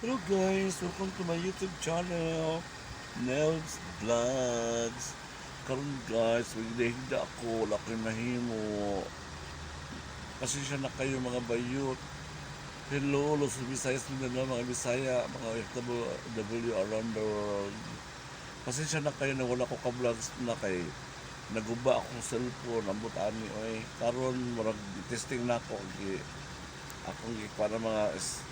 Hello guys, welcome to my YouTube channel, Nels Vlogs. Karon guys, higda ako, wala ko'y mahimo. Pasensya na kayo, mga bayot. Hello, Luzon, Visayas, Mindanao, mga Bisaya, mga OFW around the world. Pasensya na kayo na wala ko ka-vlogs na kay naguba akong cellphone, ambot ani oy. Karon murag testing na ako gi akong gikuha ng mga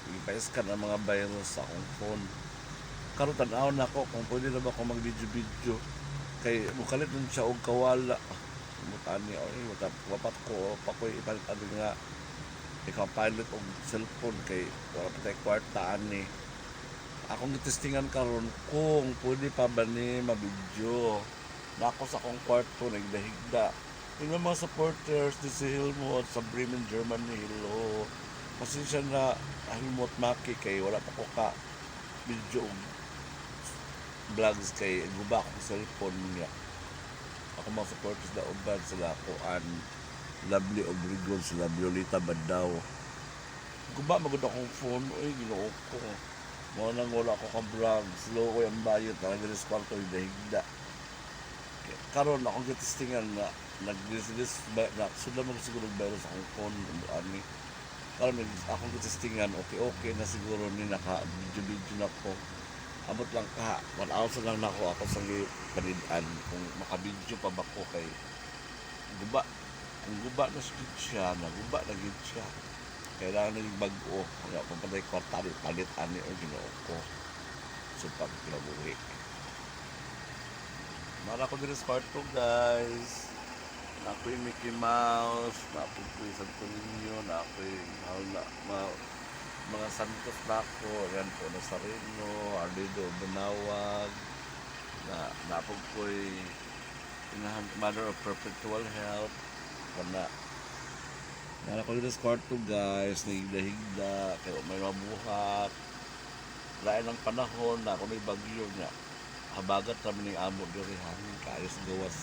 ipa-scan ang mga virus sa akong phone. Karon tan-aw na ako kung pwede na ba ako mag-video video kay mukalit nun siya og kawala. Ambot ani oy, wapat ko pa ko ipalit ani nga ikaw pilot og cellphone kay wala pa tay kwarta ani. Akong gitestingan karon kung pwede pa ba ni mabidyo. Na ako sa akong kwarto nagdahigda. Yung mga supporters ni si Helmut sa Bremen, Germany, hello. Pasensya na, Helmut Maki, kay wala pa ko ka video og vlogs kay guba akong cellphone niya. Ako mga supporters na uban sila ako an Lovely Obregon, sila Violeta Badao. Guba magud akong phone, oy, Ginoo ko. Mao nang wala ko ka vlog, slow ko yung bayot, talaga sa kwarto higda. Karon akong gitestingan na nag-this na sudlan mo siguro og virus akong phone ani. Karon akong gitestingan, okay na siguro ni, naka video video na ko. Abot lang ka, 1 hour lang nako ako sa panid-an kung maka-video pa ba ko kay guba. Kung guba na siya, naguba na gid siya. Kailangan na yung bag-o. Wala pa patay kwarta ni palit ani o, Ginoo ko. So pag kinabuhi. Mara ko diri sa kwarto, guys. Na ako'y Mickey Mouse, na ako'y Santo Niño, na ako'y mahal na mga santos na ako. Yan po, Nazareno, Arlido Banawag, na naapog ko'y inahan, Mother of Perpetual Help. Kana. Nara ko diri sa kwarto, guys, nahigda-higda, kaya may mabuhat. Lain ang panahon na ako may bagyo niya. Habagat kami ning amo diri, hangin kaayo sa gawas.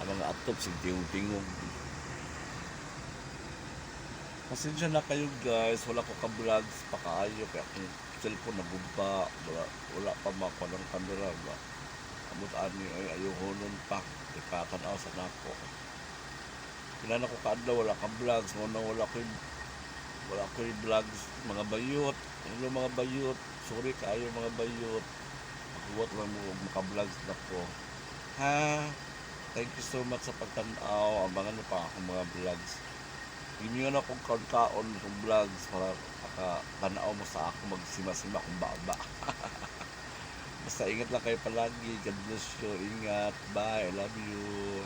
Ang mga atop sig tingog-tingog. Pasensya na kayo guys, wala ko ka-vlogs pa kaayo kaya akong cellphone naguba, wala, wala pa makuha ng camera ba. Amot ani ay ayohonon pa, ipatanaw sa nako. Pila na ko kaadlaw wala ka vlogs, mo na wala ko'y vlogs, mga bayot. Hello mga bayot, sorry kaayo, mga bayot. Makuwat lang mo og maka-vlogs na ko. Ha? Thank you so much sa pagtan-aw. Abangan niyo pa akong mga vlogs. Gimingon akong kaon-kaon kong vlogs para makatanaw mo sa ako magsima-sima kung baba. Basta ingat lang kayo palagi. God bless you. Ingat. Bye. I love you.